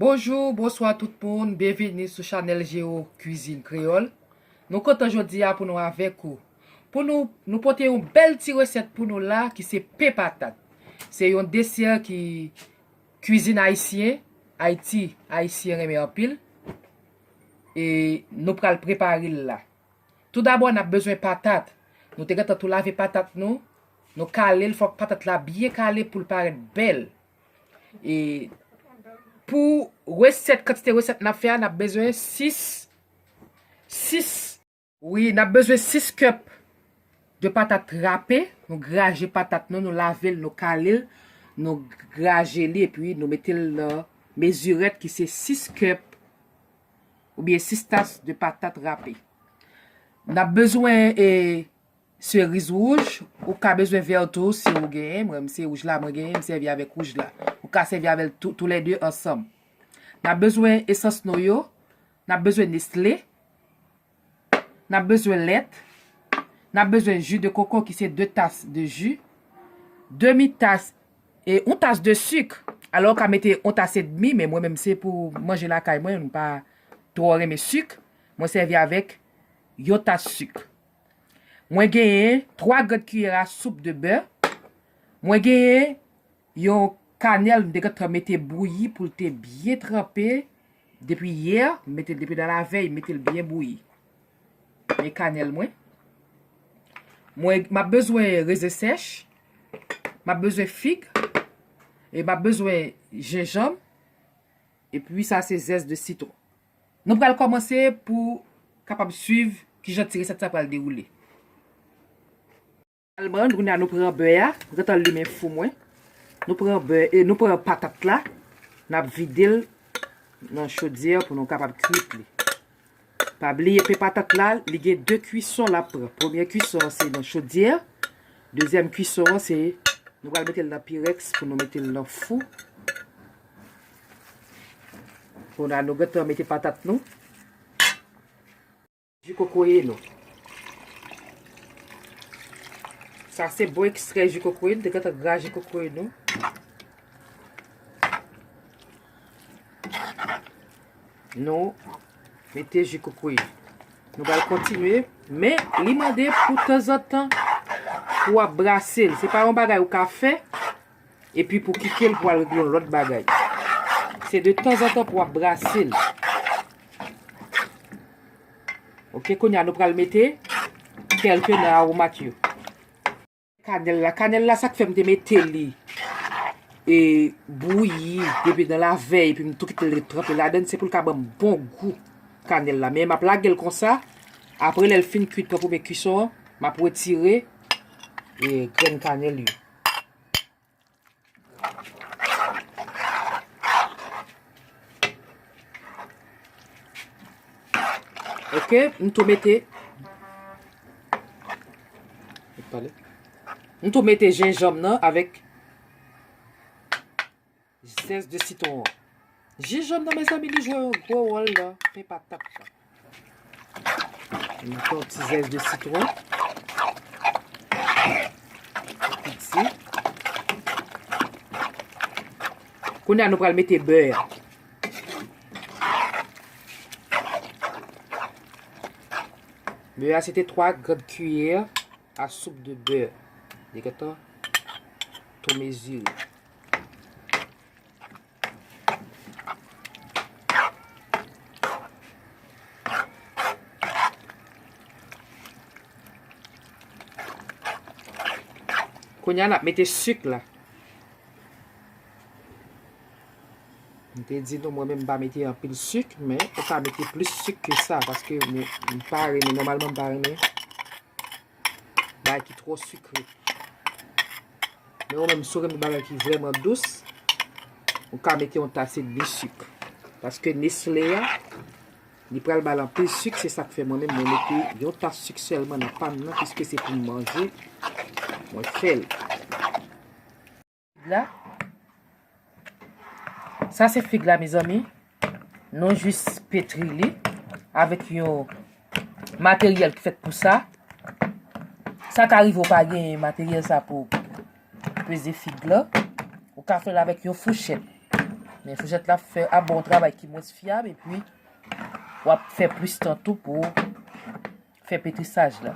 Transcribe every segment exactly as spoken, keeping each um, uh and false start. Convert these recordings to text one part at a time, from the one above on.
Bonjou, bonswa tout moun, byenvini sou chanèl Geo Cuisine Créole. Nou kontan jodi a pou nou avèk ou. Pou nou, nou pote yon bèl ti resèt pou nou la ki se pen patat. Se yon desè ki kwizin ayisyen, Ayiti, Ayisyen renmen anpil. E nou pral prepare l la. Toudabò, n ap bezwen patat. Nou te gentan tou lave patat nou. Nou kale l, fòk patat la byen kale pou l parèt bèl. E pou resèt, kantite resèt n ap fè a, n ap bezwen sis, sis, wi, n ap bezwen sis cup de patat rape. Nou graje patat nou, nou lave l, nou kale l, nou graje li, epi nou mete l nan mezirèt ki se sis cup oubyen sis tas de patat rape. N ap bezwen e, seriz wouj, ou ka bezwen vè tou si ou genyen. Mwen, se wouj la mwen genyen, m sèvi avèk wouj la. Ou ka sèvi avè l tou, toulède ansanm. N ap bezwen esans noyo, n ap bezwen Nestlé, n ap bezwen lèt, n ap bezwen ji de koko ki se de tas de ji, demi tas e yon tas de sik. Alò, ou ka mete yon tas edmi, men mwen menm se pou manje lakay mwen, m pa twò renmen sik. Mwen sèvi avèk yon tas sik. Mwen genyen twa grenn kiyè a soup de bè. Mwen genyen yon kanèl m te gentan mete bouyi pou l te byen tranpe depi yè. M mete l depi nan lavèy, m mete l byen bouyi. Men kanèl mwen. Mwen, m ap bezwen rezen sèch. M ap bezwen fig. E m ap bezwen jenjanm. Epi sa se zès de sitwon. Nou pral kòmanse pou kapab swiv kijan ti resèt sa pral dewoule. Finalman, kounye a nou pran bè a, m gentan limen fou mwen. Nou pran bè, e nou pran patat la, n ap vide l nan chodyè pou nou kapab kwit li. Pa bliye pen patat la, li gen de kwison l ap pran. Premyè kwison an se nan chodyè, dezyèm kwison an se nou pral mete l nan pirèks pou nou mete l nan fou. Kounye a nou gentan mete patat nou. Ji kokoye nou. Sa se bon ekstrè ji kokoye, nou te gentan graje kokoye nou. Nou mete ji kokoye. Nou pral kontinye, men li mande pou tanzantan pou w ap brase l. Se pa yon bagay ou ka fè epi pou kite l pou al regle yon lòt bagay. Se de tanzantan pou w ap brase l. Oke, kounye a nou pral mete kèlke nan awomat yo. Kanèl la, kanèl la, sa k fè m te mete li e bouyi depi nan lavèy, epi m tou kite l ret tranpe ladann, se pou l ka ban m bon gou kanèl la. Men m ap lage l konsa, apre lè l fin kwit pran premye kwison an, m ap retire e grenn kanèl yo. Oke, m tou mete, pale. M tou mete jenjanm nan avèk zès de sitwon an. Jenjanm nan, mezanmi, li jwe yon gwo wòl nan pen patat la. M mete yon ti zès de sitwon. Piti. Kounye a, nou pral mete bè a. Bè a, se te twa grenn kiyè a soup de bè. Li gentan tou mezire. Kounye a, n ap mete sik la. M te di nou, mwen menm, m pa mete anpil sik, men ou ka mete plis sik ke sa, paske m, m pa renmen, nòmalman, m pa renmen bagay ki twò sikre. Men ou menm, si w renmen bagay ki vrèman dous, ou ka mete yon tas edmi sik. Paske Nestlé a, li pral ba l anpil sik, se sa k fè mwen menm, mwen mete yon tas sik sèlman nan pa m nan, piske se pou m manje, mwen fè l. Fig la. Sa se fig la, mezanmi. Nou jis petri li avèk yon materyèl ki fèt pou sa. Sa ka rive w pa gen materyèl sa pou peze fig la. Ou ka fè l avèk yon fouchèt. Men fouchèt la ap fè, ap ba w yon travay ki mwens fyab, epi w ap fè plis tan tou pou fè petrisaj la.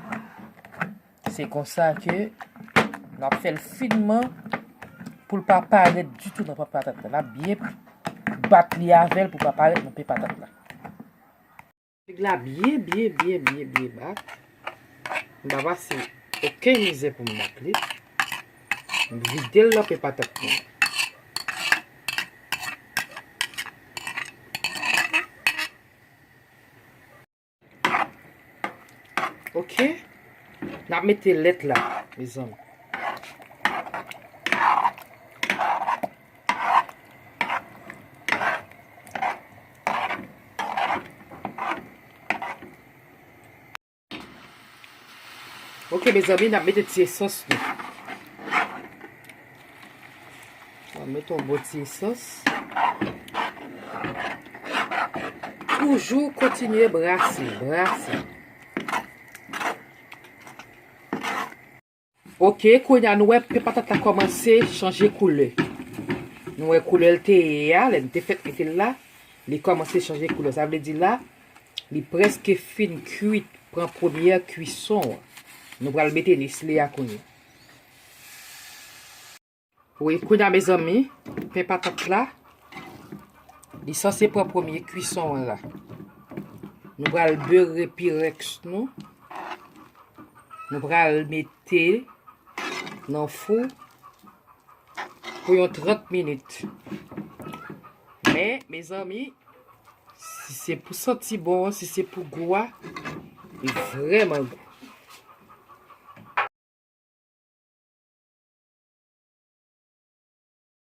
Se konsa ke n ap fè l finman pou l pa parèt ditou nan pen patat la. N ap byen bat li avè l pou l pa parèt nan pen patat la. Nèg la byen, byen, byen, byen, byen bat. M pa pase okenn mizè pou m bat li. M vide l nan pen patat mwen. Ok. N ap mete lèt la, mezanmi. Ok, mezanmi, n ap mete ti esans nou. N ap mete yon bon ti esans. Toujou kontinye brase, brase. Ok, kounye a nou wè pen patat la kòmanse chanje koulè. Nou wè koulè l te ye a, lè n te fèk mete l la, li kòmanse chanje koulè. Sa vle di la, li prèske fin kuit, pran premyè kwison an. Nou pral mete Nestle a kounye a. Wi, kounye a, mezanmi, pen patat la, li sanse pran premye kwison an la. Nou pral bere pirèks nou. Nou pral mete nan fou pou yon trant minit. Men, mezanmi, si se pou santi bon an, si se pou gou a, li vrèman gou.